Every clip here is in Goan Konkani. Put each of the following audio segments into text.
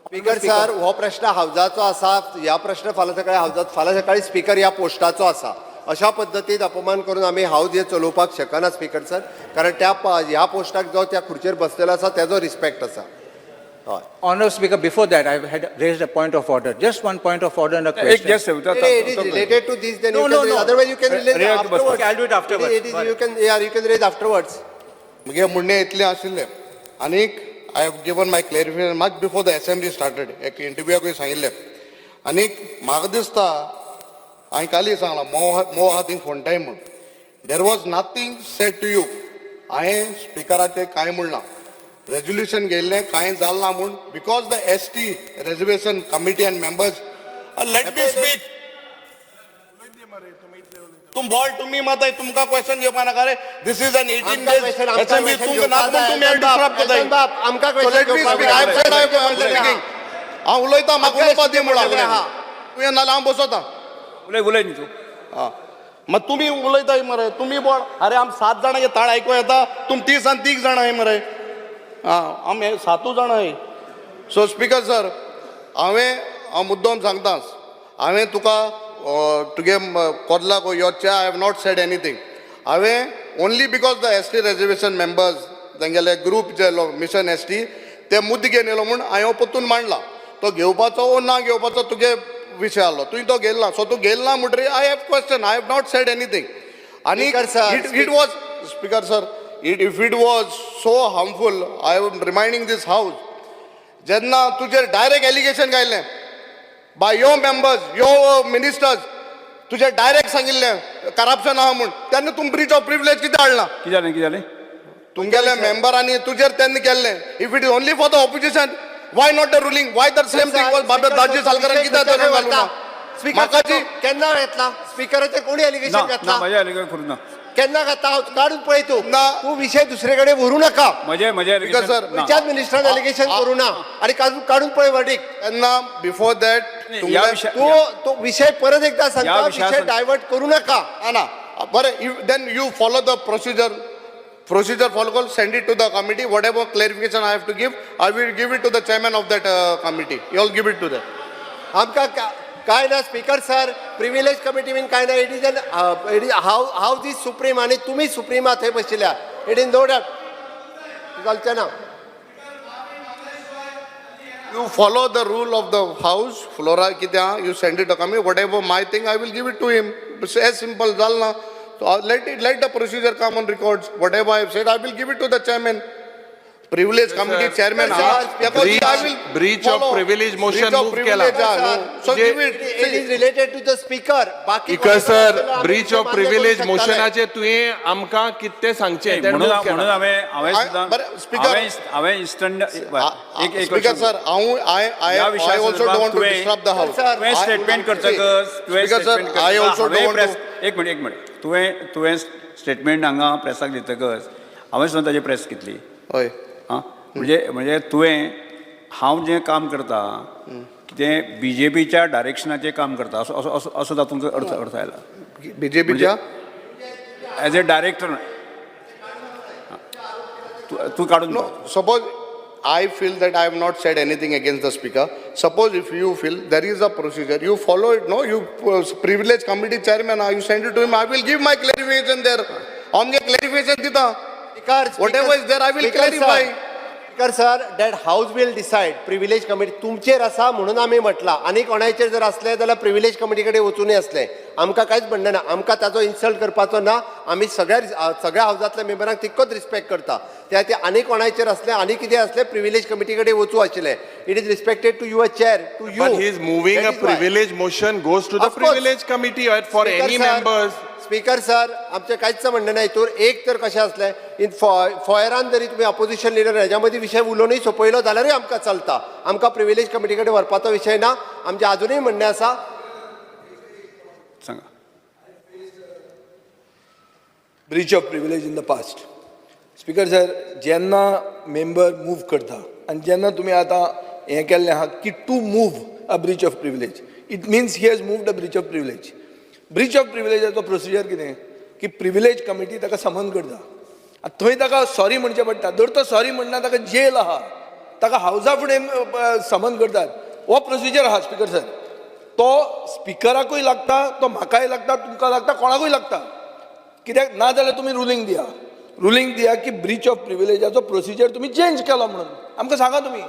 स्पीकर सर, हो प्रश्न हावजाचो आसा. ह्या प्रश्न फाल्यां सकाळी हावजात, फाल्यां सकाळी स्पीकर ह्या पोस्टाचो आसा. अशा पद्दतीन अपमान करून आमी हावज हे चलोवपाक शकना स्पीकर सर, कारण त्या ह्या पोस्टाक जो त्या खुर्चेर बसलेलो आसा तेजो रिस्पेक्ट आसा, हय. Honourable Speaker, before that, I had raised a point of order. Just one point of order and a एक question. Just It is related to this, then No, you no, can no. raise, otherwise you can raise React afterwards. Okay, I'll do it afterwards. It is, you can, yeah, you can raise afterwards. म्हगे म्हणणें इतलें आशिल्लें आनीक I have given my clarification much before the assembly started. एक इंटरव्यूआकूय सांगिल्लें आनीक म्हाका दिसता हांवें कालय सांगलां, मोव मोव आहा थिंग फोंटाय म्हूण. There was nothing said to you. हांवें स्पिकराचें कांय म्हणना, रेजोल्युशन घेयल्लें कांय जालें ना म्हूण, because the ST reservation committee and members, let me speak. तुम बॉल तुमी माताय, तुमकां क्वेश्चन घेवपा नाका रे. This is an 18 आमकां डेज question, आमकां असेंब्ली. question तुमकां नाका घेवपाक म्हूण जाय. तुमी डिस्टर्ब करताय. एल्टन बाब, आमकां So question let me घेवपाक speak. I have जाय. said I am speaking. हांव उलयता, म्हाका उलोवपा दी म्हणून. हा. तुवें नाल्यार हांव बसता. उलय, उलय न्ही तूं. आं, मात तुमी उलयताय मरे, तुमी बोड. अरे, आम सात जाणांचे ताळ आयको येता, तुम तीस आनी तीग जाणां मरे. आं, आमी सातूय जाणां. सो स्पीकर सर, हांवें, हांव मुद्दम सांगता, हांवें तुका तुगे कोदलाक your chair, I have not said anything. हांवें only because the ST reservation members तेंगेले ग्रूप जे मिशन एसटी ते मुद्दे घेवन येयलो म्हूण हांवें परतून मांडला. तो घेवपाचो वो ना घेवपाचो तुगे विशय आहलो. तुवें तो घेयला ना, सो तूं घेयला ना म्हणटरीर I have question. I have not said anything. आनी Speaker sir, it it was, Speaker sir, it if it was so harmful, I am reminding this house, जेन्ना तुजेर डायरेक्ट एलिगेशन घायलें by your members, your ministers, तुजेर डायरेक्ट सांगिल्लें करप्शन आहा म्हूण, तेन्ना तुमी ब्रीच ऑफ प्रिविलेज कितें हाडला? कितें जालें, कितें जालें? तुमगेले मेंबरांनी तुजेर तेन्ना केल्लें. If it is only for the opposition, why not the ruling? Why the same thing was बाबा दाजी सालकारान कित्याक धरून घालूं ना? म्हाका जी केन्ना घेतला स्पीकराचेर कोणी एलिगेशन ना. घेतला? म्हजें एलिगेशन करूं ना. केन्ना घेतला? हांव काडून पळय तूं. ना. तूं विशय दुसरे कडेन व्हरूं नाका. म्हजें म्हजें Speaker allegation sir, ना. विचार मिनिस्टरान एलिगेशन करूं ना आनी काडून काडून पळय वर्डीक. तेन्ना बिफोर that ह्या विशया तूं तो विशय परत एकदा सांगता, ह्या विशया विशय डायवर्ट करूं नाका. ना ना, बरें, then you follow the procedure. Procedure follow कर, send it to the committee. Whatever clarification I have to give, I will give it to the chairman of that committee. You all give it to the आमकां काय ना स्पीकर सर, प्रिविलेज कमिटी बीन काय ना. It is an it is house is supreme आनी तुमी सुप्रीम आहा थंय बशिल्ल्या. It is no doubt, चलचें ना. You follow the rule of the house floor कितें आहा, you send it to committee. Whatever my thing, I will give it to him. As simple. जालें ना? Let it let the procedure come on records. Whatever I have said, I will give it to the chairman, privilege committee chairman आहा तेका I will Breach of privilege motion move केला. So give it. It is related to the speaker, बाकी स्पीकर सर, कोणाकडे ब्रीच ऑफ मान्य करूंक प्रिविलेज शकताले. मोशनाचे तुवें आमकां कितें सांगचें तें म्हणून move केला. म्हणून हांवें हांवें सुद्दां बरें, speaker- हांवें हांवें इन्स्टंट एक एक स्पीकर सर, हांव I I ह्या विशया I also संदर्भात don't to तुवें- डिस्टर्ब the house. Sir, तुवें स्टेटमेंट करतकच, तुवें Speaker sir, statement I also करतकच don't want press, एक मिनिट, एक मिनिट, तुवें तुवें स्टेटमेंट हांगा प्रेसाक दितकच हांवें सुद्दां ताजी प्रेस घेतली. हय. आं, म्हणजे म्हणजे तुवें हांव जें काम करता तें बीजेपीच्या डायरेक्शनाचें काम करता असो असो असो असो तातूंत अर्थ अर्थ आयला. बीजेपीच्या एज ए डायरेक्टर तूं तूं काडून No, suppose I feel that I have not said anything against the speaker. Suppose if you feel there is a procedure, you follow it, no? You privilege committee chairman, you send it to him, I will give my clarification there. हांव मगे clarification दिता. Speaker, Whatever is there, I will Speaker, clarify. sir, Speaker sir, that house will decide. Privilege committee तुमचेर आसा म्हणून आमी म्हटलां. आनी कोणाचेर जर आसलें जाल्यार प्रिविलेज कमिटी कडेन वचूनय आसलें, आमकां कांयच म्हणणें ना. आमकां ताजो इन्सल्ट करपाचो ना. आमी सगळ्या सगळ्या हावजांतल्या मेंबरांक तितकोच रिस्पेक्ट करता. त्या खातीर आनी कोणाचेर आसलें आनी कितें आसलें, प्रिविलेज कमिटी कडेन वचूं आशिल्लें. It is respected to your chair, to you. But he is moving a privilege motion, goes to the Of course. Privilege committee or for any members. Speaker sir, आमचें कांयच म्हणणें ना हितूर. एक तर कशें आसलें, इन फॉयरान जरी तुमी ऑपोजिशन लिडर हेज्या मदीं विशय उलोवनूय सोंपयलो जाल्यारूय आमकां चलता. आमकां प्रिविलेज कमिटी कडेन व्हरपाचो विशय ना. आमचें आजुनूय म्हणणें आसा. सांगा. Breach of privilege in the past. Speaker sir, जेन्ना मेंबर मूव करता आनी जेन्ना तुमी आतां हें केल्लें आहा की to move a breach of privilege, it means he has moved a breach of privilege. Breach of प्रिविलेजाचो procedure कितें की प्रिविलेज कमिटी ताका समन करता आनी थंय ताका सॉरी म्हणचें पडटा. जर तो सॉरी म्हणना, ताका जेल आहा. ताका हावजा फुडें समन करतात. हो प्रोसिजर आहा स्पीकर सर. तो स्पिकराकूय लागता, तो म्हाकाय लागता, तुमकां लागता, कोणाकूय लागता. कित्याक ना जाल्यार तुमी रुलींग दिया, रुलींग दिया की ब्रीच ऑफ प्रिविलेजाचो प्रोसिजर तुमी चेंज केलो म्हणून आमकां सांगा तुमी.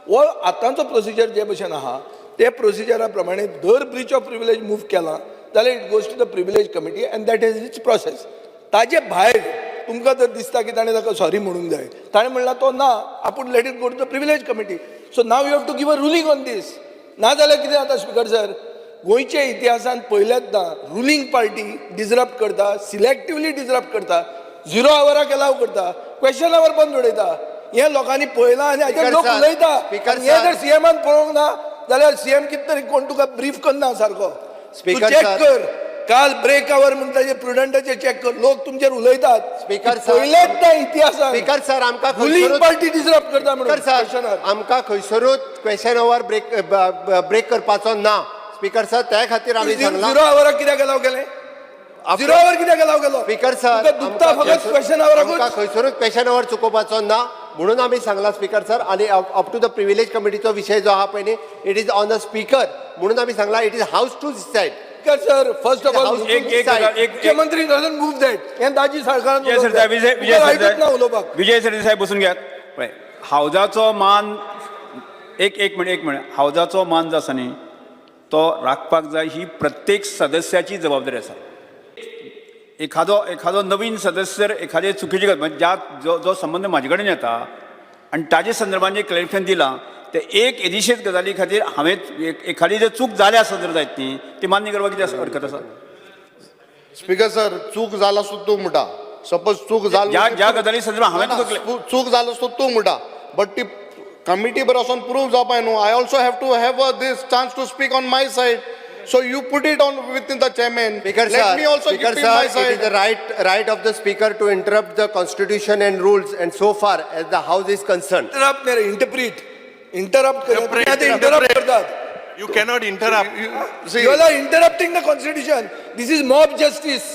हो आतांचो प्रोसिजर जे भशेन आहा ते प्रोसिजरा प्रमाणे जर ब्रीच ऑफ प्रिविलेज मूव केला जाल्यार it goes to the privilege committee and that is its process. ताजे भायर तुमकां जर दिसता की ताणें ताका सॉरी म्हणूंक जाय, ताणें म्हणलां तो ना, आपूण let it go to the privilege committee. So now you have to give a ruling on this. ना जाल्यार कितें जाता स्पिकर सर, गोंयच्या इतिहासान पयल्याच रुलींग पार्टी डिजरप्ट करता, सिलेक्टिवली डिजरप्ट करता, झिरो आवराक एलाव करता, क्वेश्चन our बंद उडयता. हें लोकांनी पळयलां आनी हाचेर Speaker लोक sir, उलयता. Speaker आनी हें sir. जर सीएमान पळोवंक ना जाल्यार सीएम कितें तरी कोण तुका ब्रीफ करना सारको. तूं Speaker check sir. कर, काल ब्रेक our म्हणटा जे प्रुडंटाचे चॅक कर, लोक तुमचेर उलयतात. Speaker sir. पयलेच ना इतिहासान स्पीकर सर, आमकां रुलींग खंयसरूच पार्टी डिजरप्ट करता म्हणून स्पीकर question sir hour. आमकां खंयसरूच क्वेश्चन our break break करपाचो ना स्पीकर सर. त्या खातीर आमी सांगलां. झिरो आवराक कित्याक एलाव केलें? झिरो our कित्याक एलाव केलो? स्पीकर सर, तुका दुखता फकत क्वेश्चन आमकां आवराकूच. खंयसरूच क्वेश्चन our चुकोवपाचो ना म्हणून आमी सांगलां स्पीकर सर. आनी अप टू the privilege कमिटीचो विशय जो आहा पळय न्ही, it is on the speaker म्हणून आमी सांगलां, it is house to decide. Speaker sir, first of all House एक एक गजाल- एक एक मुख्यमंत्री डजंट मूव that. हें दाजी सरकारान विजय सरदेसाय, विजय विजय ना सरदेसाय, उलोवपाक. विजय सरदेसाय, बसून घेयात. पळय, हावजाचो मान, एक एक मिनट, एक मिनट. हावजाचो मान जो आसा न्ही तो राखपाक जाय, ही प्रत्येक सदस्याची जबाबदारी आसा. एखादो नवीन सदस्य जर एखादे चुकीची गजाल, म्हणजे ज्या जो जो संबंद म्हाजे कडेन येता आनी ताजे संदर्भान जें क्लॅरिफिकेशन दिलां, ते एक येदीशेच गजाली खातीर हांवें एखादी जर चूक जाल्या आसत जर जायत न्ही, ती मान्य करपाक कितें हरकत आसा? स्पीकर सर, चूक जाला सुद्दां तूं म्हणटा, सपोज चूक जाल ज्या ज्या गजाली संदर्भात हांवें ना, तुका चूक जाल सुद्दां तूं म्हणटा, बट ती कमिटी बरें वचोन प्रूव जावपा न्हू. I also have to have this chance to speak on my side, so you put it on with in the chairman. Speaker let sir, me also Speaker give my sir, it is side. the right of the speaker to interrupt the constitution and rules, and so far as the house is concerned. Interrupt न्ही रे, इंटरप्रीट, इंटरप्ट Interpret, करत इंटरप्ट करतात. You cannot interrupt. You are interrupting the constitution. This is mob justice.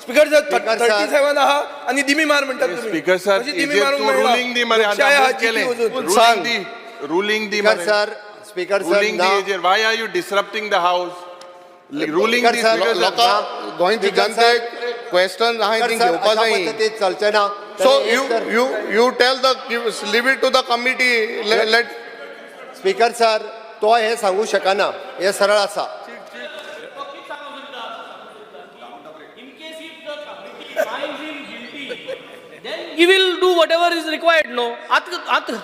Speaker sir, Speaker sir. 37 आहा आनी दिमी मार म्हणटात तुम्ही. स्पीकर सर, अशी दिमी हेजेर मारूंक तूं मेळना. रुलींग दी मरे. लोकशाय आहा आतां जिती केलें. वचून. रुलींग दी, रुलींग दी Speaker मरे. sir, Speaker sir, ruling दी ना. हेजेर. Why are you disrupting the house? Ruling Speaker the sir, speaker sir. लोकां गोंयच्या Speaker sir, जनतेक क्वेश्चन आहाय Speaker ती sir, घेवपा अशा जाय. पद्दतीन चलचें ना. सो तर you एक तर- you you tell the, leave it to the committee, let speaker sir, तो हे सांगू शकना, हे सरळ आसा. In case if the committee finds him guilty, then he will do whatever is required, no? At,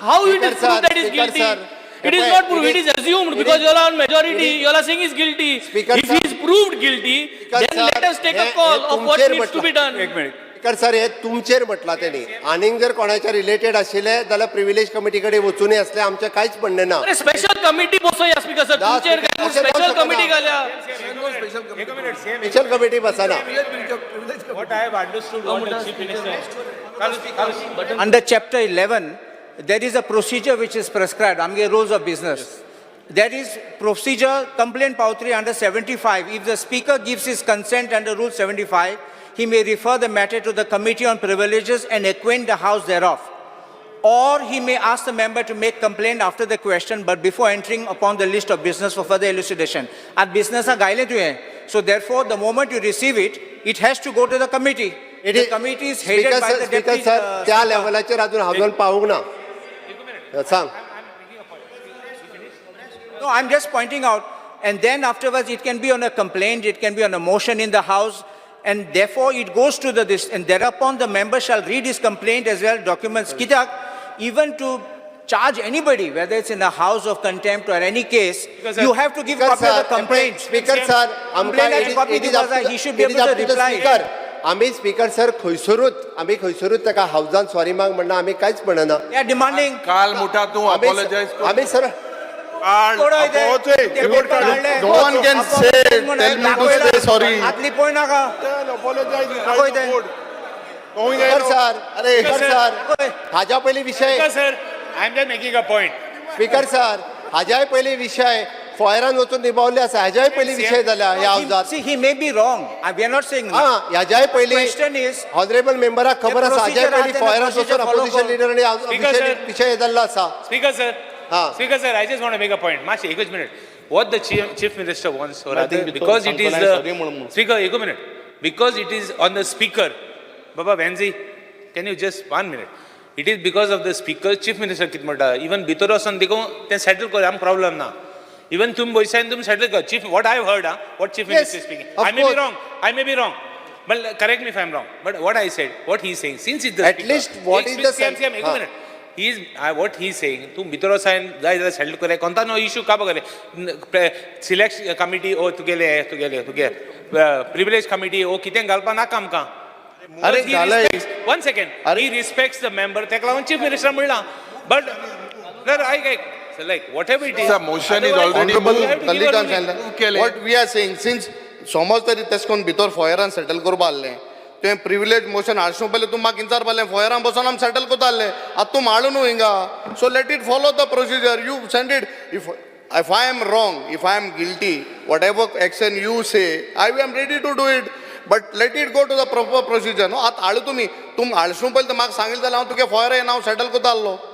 how it Speaker is proved sir, that he is Speaker guilty? sir, It is okay, not proved, it it is- is assumed it because is- you all are on majority, it is- you all are saying he is guilty. Speaker If sir, he is proved guilty, Speaker then sir, let us take a hey- call hey of what तुमचेर needs to be म्हटलां. done. एक मिनिट. स्पीकर सर, हे तुमचेर म्हटलां तेणी. आनीक जर कोणाच्या रिलेटेड आशिल्लें जाल्यार प्रिविलेज कमिटी कडेन वचूनय आसलें, आमचें कांयच म्हणणें ना. अरे स्पेशल कमिटी बसोया स्पीकर सर, ना, तुमचेर speaker, काय अशें जावंक स्पेशल शकना. कमिटी घाल्या. स्पेशल कमिटी बसना. What I have understood what the chief minister. Under chapter 11, there is a procedure which is prescribed, आमगे rules of business. There is procedure, complaint पावत्री under 75. If the speaker gives his consent under rule 75, he may refer the matter to the committee on privileges and acquaint the house thereof. Or he may ask the member to make complaint after the question, but before entering upon the list of business for further elucidation. At business गायले तुवें. So therefore, the moment you receive it, it has to go to the committee. It The is- committee is headed Speaker by sir, the Speaker deputy. Sir, त्या लेवलाचेर अजून हांव पावूंक ना. सांग. No, I'm just pointing out, and then afterwards it can be on a complaint, it can be on a motion in the house, and therefore it goes to the this, and thereupon the member shall read his complaint as well, documents. Kitak, even to charge anybody, whether it's in a house of contempt or any case, you have to give Speaker copy of sir, the complaint. Speaker sir, आमकां Complaint copy it is up दिवपाक जाय, to he the should be it is able up to to the reply. Speaker. आमी स्पीकर सर खंयसरूच, आमी खंयसरूच ताका हावजान सॉरी माग म्हणना, आमी कांयच म्हणना. They are demanding. काल मुठा तूं आमी अपॉलॉजायज कर. आमी सर काल कोडो इथे. ते पेपर हाडले. No one can say, tell me to say sorry. आतली पळय नाका. अपॉलॉजायज ते. स्पीकर सर, अरे. स्पीकर सर, हाज्या पयलीं विशय Sir, I am just making a point. Speaker sir, हाज्याय पयलीं विशय फॉयरान वचून निभावले आसा. ह्याच्याय पयलीं विशय जाल्या ह्या हावजात. See, he may be wrong. We are not saying. हा, ह्याच्याय पयलीं Question is, honourable मेंबराक खबर आसा, हाज्याय procedure पयलीं आहा, फॉयरान तेन्ना वचून procedure follow opposition कर. लिडरांनी Speaker, sir. विशय जाल्लो आसा. Speaker sir, Ha. Speaker sir, I just want to make a point. मातशें एकच minute. What the chief minister wants, or I rather, think भितर because it is सांगतना the sorry म्हणून. Speaker, एक minute. Because it is on the speaker. Baba Venzi, can you just one minute? It is because of the speaker, chief minister कित म्हणटा, even भितर वचोन देखून तें सेटल कर, आमकां प्रॉब्लम ना. Even तुमी वयसान तुमी सेटल कर. Chief, what I have heard, ah, what chief Yes, minister is speaking. Of I may be course. wrong. I may be wrong. But correct me if I'm wrong. But what I said, what he is saying, since it's the At speaker, least what एक is the CM, CM, एक हा. minute. He is, what he is saying, तूं भितर वचून जाय जाल्यार सेटल कर, कोणता नो इशू का बघले सिलेक्ट कमिटी ओ तुगेले तुगेले तुगे प्रिविलेज कमिटी ओ कितें घालपा नाका आमकां. अरे घालय. वन सेकंड, अरे- he respects the member, तेका लागून चीफ मिनिस्टर म्हणलां. बट आयक आयक, like whatever it is, Sir, motion is already honourable moved. कलिकान Move केलें. सांगलें, what we are saying, since समज तरी तेश कोन्न भितर फॉयरान सेटल करपा आहलें, तुवें प्रिविलेज मोशन हाडशें पयलें तूं म्हाका इंचार पडलें, फॉयरान बसोन आमी सेटल करता आहलें, आतां तूं हाडू न्हू हिंगा. So let it follow the procedure. You send it. If I am wrong, if I am guilty, whatever action you say, I am ready to do it, but let it go to the proper procedure. न्हू आतां हाडू तुमी, तूं हाडशें पयलें म्हाका सांगिल्लें जाल्यार हांव तुगे फॉयर येना, हांव सेटल करता आहलो.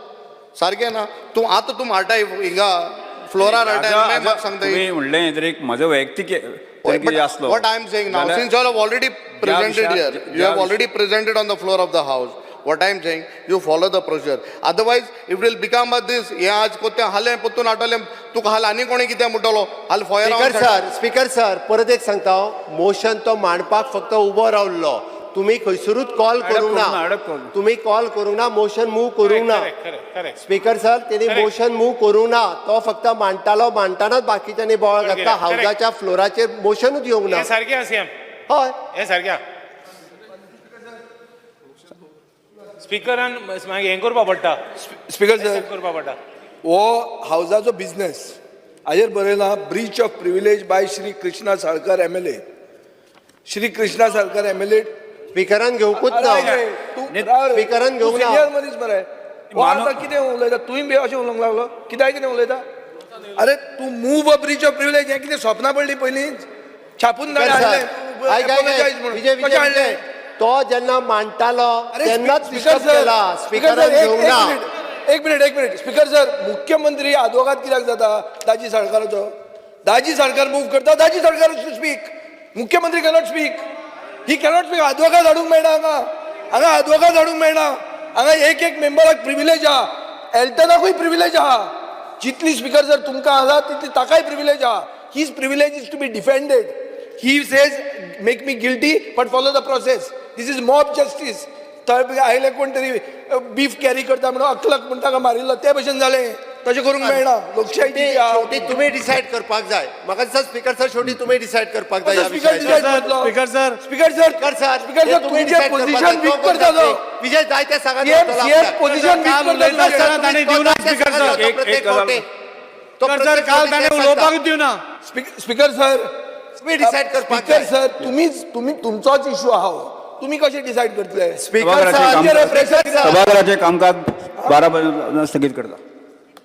सारकें ना? तूं आतां तूं हाडटाय हिंगा फ्लोरार हाडटाय आनी मागीर म्हाका सांगताय. तुमी म्हणलें तर एक म्हजो वैयक्तीक But तरी कितें आसलो what I am saying now, जाल्यार- since you all have already presented विशया- here, you ज्या have already presented on the floor of the house. What I am saying, you follow the procedure. Otherwise, it will become a this. हे आज कोत्ते हालें पोत्तून आठवलें, तुका हाल आनी कोणी कितें म्हणटलो, हाल foyer speaker sir, speaker sir, परत एक सांगता हांव, मोशन तो मांडपाक फक्त उबो रावल्लो. तुमी खंयसरूच कॉल अडप करूंक करूंक ना, ना. अडप करूंक. तुमी कॉल करूंक ना, मोशन मूव करूंक ना. Correct correct. स्पीकर सर, तेणी Correct. Motion move करूंक ना, तो फक्त मांडटालो, मांडटानाच बाकीच्यांनी बोवाळ घातला. Correct. हावजाच्या फ्लोराचेर मोशनूच येवंक ना. हें सारकें आसा सीएम. हय. हें सारकें आसा. स्पिकरान मागीर हें करपा पडटा. स्पीकर सर, करपा पडटा. हो हावजाचो बिझनेस. हाजेर बरयलां, breach of privilege by Shri Krishna Salkar MLA. Shri Krishna Salkar MLA. स्पिकरान घेवकूच ना. स्पीकरान घेवंक ना. सिनियर मनीस मरे हो. मानव- आतां कितें उलयता तुवें बी? अशें उलोवंक लागलो, कित्याक कितें उलयता? अरे, तूं move a breach of privilege, हें कितें स्वप्नां पडलीं पयलींच छापून स्पीकर हाडलें सर, आयक आयक apologize आयक. म्हणून. विजय कशें विजय हाडलें? विजय, तो जेन्ना मांडटालो अरे, तेन्नाच स्पीकर डिस्टर्ब सर, केला. स्पीकर सर, स्पिकरान एक घेवंक एक ना. मिनिट, एक मिनिट, एक मिनिट. स्पीकर सर, मुख्यमंत्री आदवोगाद कित्याक जाता दाजी सरकाराचो? दाजी सरकार मूव करता, दाजी सरकार स्पीक. मुख्यमंत्री cannot speak, he cannot speak. आदवोगाद हाडूंक मेळना हांगा. हांगा आदवोगाद हाडूंक मेळना. हांगा एक एक मेंबराक प्रिविलेज आहा, एल्टनाकूय प्रिविलेज आहा. जितली स्पीकर सर तुमकां आसा तितली ताकाय प्रिविलेज आहा. His privilege is to be defended. He says make me guilty but follow the process. This is mob justice. थंय आयले कोण तरी बीफ कॅरी करता म्हणून अकलक म्हण ताका मारिल्लो, ते भशेन जालें. तशें करूंक मेळना लोकशाही शेवटी जी आहा. शेवटी तुमी डिसायड करपाक जाय. म्हाका दिसता स्पीकर सर, शेवटी तुमी डिसायड करपाक जाय ह्या स्पीकर विशयाचेर. डिसायड करतलो. Speaker sir. Speaker sir, speaker sir, speaker हे सर, तुमी तुमचें डिसायड करपाक पोझिशन जाय. वीक तो कोण करता तो. विजय जाय ते सांगत सीएम रावतलो सीएम आपल्याक. पोझिशन वीक काल करता उलयता तुमचें. आसतना ताणें दिवना स्पीकर सर. तो एक- प्रत्येक एक गजाल- फावटी. तो स्पीकर सर, प्रत्येक काल फावटी ताणें तें उलोवपाकूच सांगता. दिवना. स्पीकर सर, तुमी डिसायड करपाक स्पीकर जाय. सर, तुम्हीच तुम्ही तुमचोच इशू आहा हो. तुम्ही कशें डिसायड करतले? स्पीकर सभाघराचे सर, काम- स्पीकर सर, सभाघराचे कामकाज 12 पर्यंत स्थगीत करता.